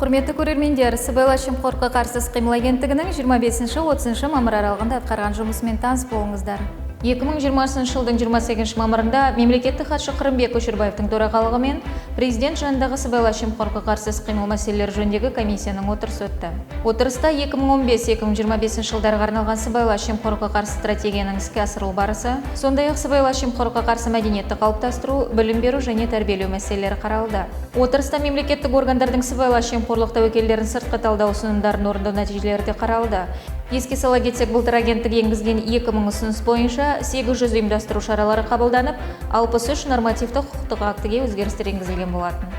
Құрметті көрермендер, Сыбайлас жемқорлыққа қарсы іс-қимыл агенттігінің 25-30 мамыр аралығында атқарған жұмысымен таныс болыңыздар. 2020 жылдың 28 мамырында мемлекеттік хатшы Қырымбек Көшербаевтың төрағалығымен президент жанындағы сыбайлас жемқорлыққа қарсы іс-қимыл мәселелері жөніндегі комиссияның отырысы өтті. Отырыста 2015-2025 жылдарға арналған сыбайлас жемқорлыққа қарсы стратегияның іске асырылу барысы, сондай-ақ сыбайлас жемқорлыққа қарсы мәдениетті қалыптастыру, білім беру және тәрбиелеу мәселелері қаралды. Отырыста мемлекеттік органдардың сыбайлас жемқорлық тәуекелдерін сыртқы талдау ұсынымдарын орындау нәтижелері де қаралды. Еске сала кетсек, былтыр агенттік енгізген 2000 ұсыныс бойынша 800 ұйымдастыру шаралары қабылданып, 63 нормативті құқықтық актіге өзгерістер енгізілген болатын.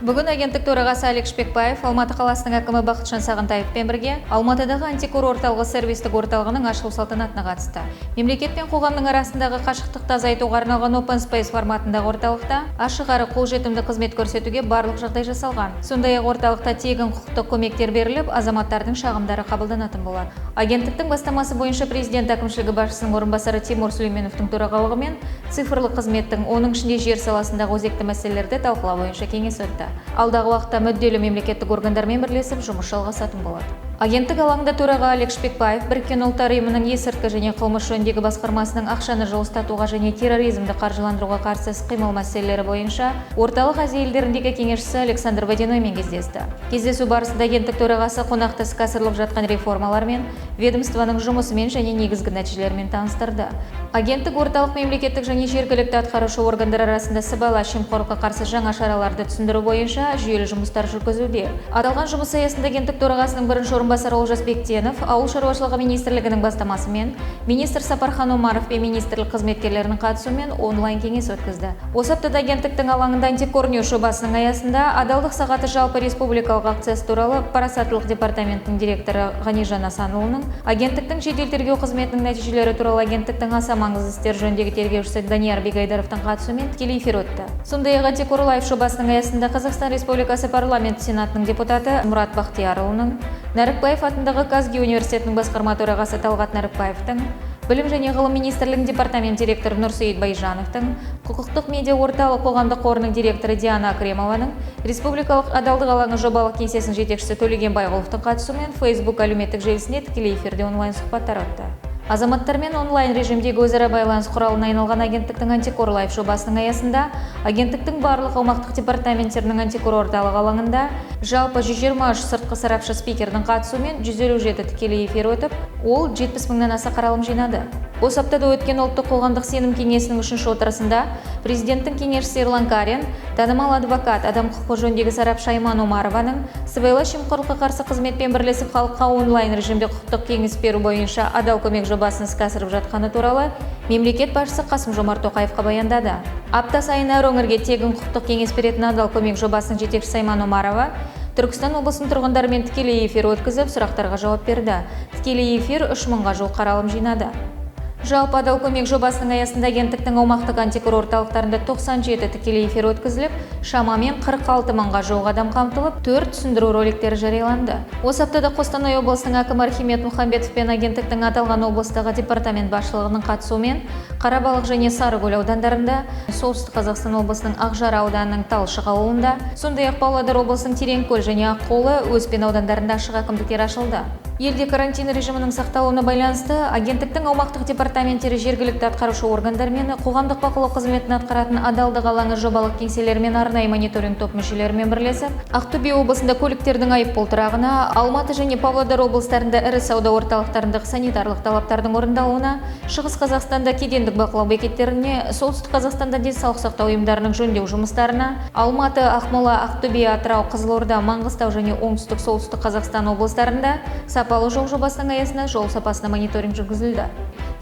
Бүгін агенттік төрағасы Алик Шпекбаев Алматы қаласының әкімі Бақытжан Сағынтаевпен бірге Алматыдағы антикор орталығы сервистік орталығының ашылу салтанатына қатысты. Мемлекет пен қоғамның арасындағы қашықтықты азайтуға арналған Open Space форматындағы орталықта ашық әрі қолжетімді қызмет көрсетуге барлық жағдай жасалған. Сондай-ақ орталықта тегін құқықтық көмектер беріліп, азаматтардың шағымдары қабылданатын болады. Агенттіктің бастамасы бойынша президент әкімшілігі басшысының орынбасары Тимур Сүлейменовтің төрағалығымен цифрлық қызметтің, оның ішінде жер саласындағы өзекті мәселелерді талқылау бойынша кеңес өтті. Алдағы уақытта мүдделі мемлекеттік органдармен бірлесіп жұмыс жалғасатын болады. Агенттік алаңында төраға Алик Шпекбаев Біріккен Ұлттар Ұйымының есірткі және қылмыс жөніндегі басқармасының ақшаны жылыстатуға және терроризмді қаржыландыруға қарсы іс-қимыл мәселелері бойынша Орталық Азия елдеріндегі кеңесшісі Александр Водяноймен кездесті. Кездесу барысында агенттік төрағасы қонақты іске асырылып жатқан реформалармен, ведомствоның жұмысымен және негізгі нәтижелерімен таныстырды. Агенттік орталық мемлекеттік және жергілікті атқарушы органдар арасында сыбайлас жемқорлыққа қарсы жаңа шараларды түсіндіру бойынша жүйелі жұмыстар жүргізуде. Аталған жұмыс аясында агенттік төрағасының бірінші орынбасары Олжас Бектенов Ауыл шаруашылығы министрлігінің бастамасымен министр Сапархан Омаров пен министрлік қызметкерлерінің қатысуымен онлайн кеңес өткізді. Осы аптада агенттіктің алаңында Антикор Ньюс жобасының аясында адалдық сағаты жалпы республикалық акциясы туралы парасаттылық департаментінің директоры Ғанижан Асанұлының, агенттіктің жедел тергеу қызметінің нәтижелері туралы агенттіктің аса маңызды істер жөніндегі тергеушісі Данияр Бегайдаровтың қатысуымен тікелей эфир өтті. Сондай-ақ Антикор Лайв жобасының аясында Қазақстан Республикасы Парламенті Сенатының депутаты Мұрат Бақтиярұлының, Нәрікбаев атындағы КазГЮ университетінің басқарма төрағасы Талғат Нәрікбаевтың, Білім және ғылым министрлігінің департамент директоры Нұрсейіт Байжановтың, құқықтық медиа орталық қоғамдық қорының директоры Диана Акремованың, Республикалық адалдық алаңы жобалық кеңсесінің жетекшісі Төлеген Байғұловтың қатысуымен Facebook әлеуметтік желісінде тікелей эфирде онлайн сұхбаттар өтті. Азаматтармен онлайн режимдегі өзара байланыс құралына айналған агенттіктің Антикор Лайв жобасының аясында агенттіктің барлық аумақтық департаменттерінің антикор орталық алаңында жалпы 123 сыртқы сарапшы спикердің қатысуымен 157 тікелей эфир өтіп, ол 70 мыңнан аса қаралым жинады. Осы аптада өткен ұлттық қоғамдық сенім кеңесінің үшінші отырысында президенттің кеңесшісі Ерлан Карин танымал адвокат, адам құқығы жөніндегі сарапшы Айман Омарованың сыбайлас жемқорлыққа қарсы қызметпен бірлесіп халыққа онлайн режимде құқықтық кеңес беру бойынша адал көмек жобасын іске асырып жатқаны туралы мемлекет басшысы Қасым-Жомарт Тоқаевқа баяндады. Апта сайын әр өңірге тегін құқықтық кеңес беретін адал көмек жобасының жетекшісі Айман Омарова Түркістан облысының тұрғындарымен тікелей эфир өткізіп, сұрақтарға жауап берді. Тікелей эфир 3000-ға жуық қаралым жинады. Жалпы адал көмек жобасының аясында агенттіктің аумақтық антикор орталықтарында 97 тікелей эфир өткізіліп, шамамен 46 мыңға жуық адам қамтылып, 4 түсіндіру роликтері жарияланды. Осы аптада Қостанай облысының әкімі Архимед Мұхамбетов пен агенттіктің аталған облыстағы департамент басшылығының қатысуымен Қарабалық және Сарыкөл аудандарында, Солтүстік Қазақстан облысының Ақжар ауданының Талшық ауылында, сондай-ақ Павлодар облысының Тереңкөл және Аққулы, Өспен аудандарында ашық әкімдіктер ашылды. Елде карантин режимінің сақталуына байланысты агенттіктің аумақтық департаменттері жергілікті атқарушы органдармен, қоғамдық бақылау қызметін атқаратын адалдық алаңы жобалық кеңселерімен, арнайы мониторинг топ мүшелерімен бірлесіп, Ақтөбе облысында көліктердің айыппұл тұрағына, Алматы және Павлодар облыстарында ірі сауда орталықтарындағы санитарлық талаптардың орындалуына, Шығыс Қазақстанда кедендік бақылау бекеттеріне, Солтүстік Қазақстанда денсаулық сақтау ұйымдарының жөндеу жұмыстарына, Алматы, Ақмола, Ақтөбе, Атырау, Қызылорда, Маңғыстау және Оңтүстік, Солтүстік Қазақстан облыстарында сапалы жол жобасының аясында жол сапасына мониторинг жүргізілді.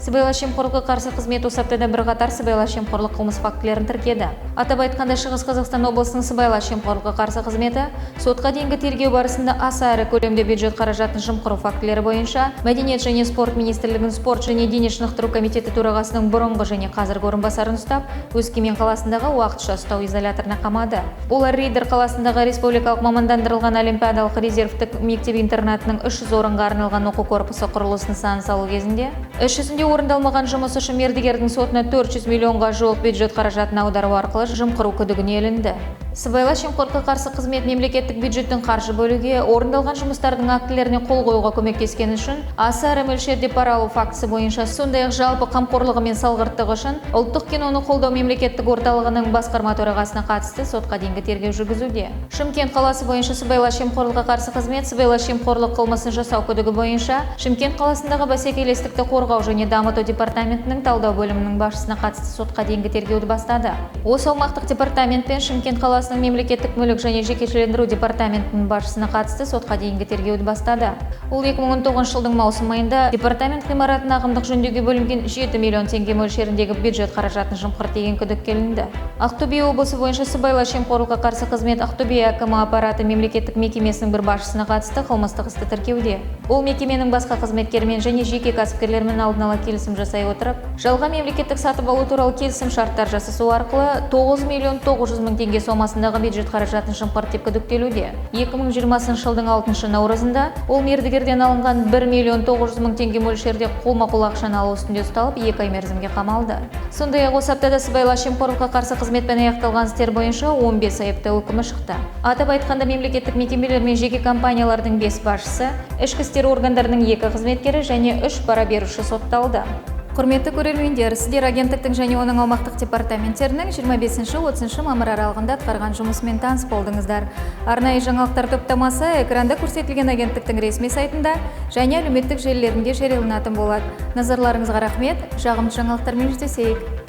Сыбайлас жемқорлыққа қарсы қызмет осы аптада бірқатар сыбайлас жемқорлық қылмыс фактілерін тіркеді. Атап айтқанда, Шығыс Қазақстан облысының сыбайлас жемқорлыққа қарсы қызметі сотқа дейінгі тергеу барысында аса ірі көлемде бюджет қаражатын жымқыру фактілері бойынша Мәдениет және спорт министрлігінің спорт және дене шынықтыру комитеті төрағасының бұрынғы және қазіргі орынбасарын ұстап, Өскемен қаласындағы уақытша ұстау изоляторына қамады. Олар Риддер қаласындағы республикалық мамандандырылған олимпиадалық резервтік мектеп-интернатының 300 орынға арналған оқу корпусы құрылыс нысанын салу кезінде іс жүзінде орындалмаған жұмыс үшін мердігердің сотына 400 миллионға жуық бюджет қаражатын аудару арқылы жымқыру күдігіне ілінді. Сыбайлас жемқорлыққа қарсы қызмет мемлекеттік бюджеттен қаржы бөлуге, орындалған жұмыстардың актілеріне қол қоюға көмектескені үшін аса ірі мөлшерде пара алу фактісі бойынша, сондай-ақ жалпы қамқорлығы мен салғырттығы үшін Ұлттық киноны қолдау мемлекеттік орталығының басқарма төрағасына қатысты сотқа дейінгі тергеу жүргізуде. Шымкент қаласы бойынша сыбайлас жемқорлыққа қарсы қызмет сыбайлас жемқорлық қылмысын жасау күдігі бойынша Шымкент қаласындағы бәсекелестікті қорғау және дамыту департаментінің талдау бөлімінің басшысына қатысты сотқа дейінгі тергеуді бастады. Осы аумақтық департамент пен Шымкент қаласының мемлекеттік мүлік және жекешелендіру департаментінің басшысына қатысты сотқа дейінгі тергеуді бастады. Ол 2019 жылдың маусым айында департамент ғимаратын ағымдық жөндеуге бөлінген 7 миллион теңге мөлшеріндегі бюджет қаражатын жымқырды деген күдікке ілінді. Ақтөбе облысы бойынша сыбайлас жемқорлыққа қарсы қызмет Ақтөбе әкімі аппараты мемлекеттік мекемесінің бір басшысына қатысты қылмыстық істі тіркеуде. Ол мекеменің басқа қызметкерімен және жеке кәсіпкерлермен алдын ала келісім жасай отырып, жалған мемлекеттік сатып алу туралы келісім шарттар жасасу арқылы 9 миллион 900 мың теңге сомасындағы бюджет қаражатын жымқырды деп күдіктелуде. 2020 жылдың 6 наурызында ол мердігерден алынған 1 миллион 900 мың теңге мөлшерде қолма-қол ақшаны алу үстінде ұсталып, 2 ай мерзімге қамалды. Сондай-ақ осы аптада сыбайлас жемқорлыққа қарсы қызметпен аяқталған істер бойынша 15 айыптау үкімі шықты. Атап айтқанда, мемлекеттік мекемелер мен жеке компаниялардың 5 басшысы, ішкі істер органдарының 2 қызметкері және 3 пара беруші сотталды. Құрметті көрермендер, сіздер агенттіктің және оның аумақтық департаменттерінің 25-30 мамыр аралығында атқарған жұмысымен таныс болдыңыздар. Арнайы жаңалықтар топтамасы экранда көрсетілген агенттіктің ресми сайтында және әлеуметтік желілерінде жарияланатын болады. Назарларыңызға рахмет. Жағымды жаңалықтармен жүздесейік.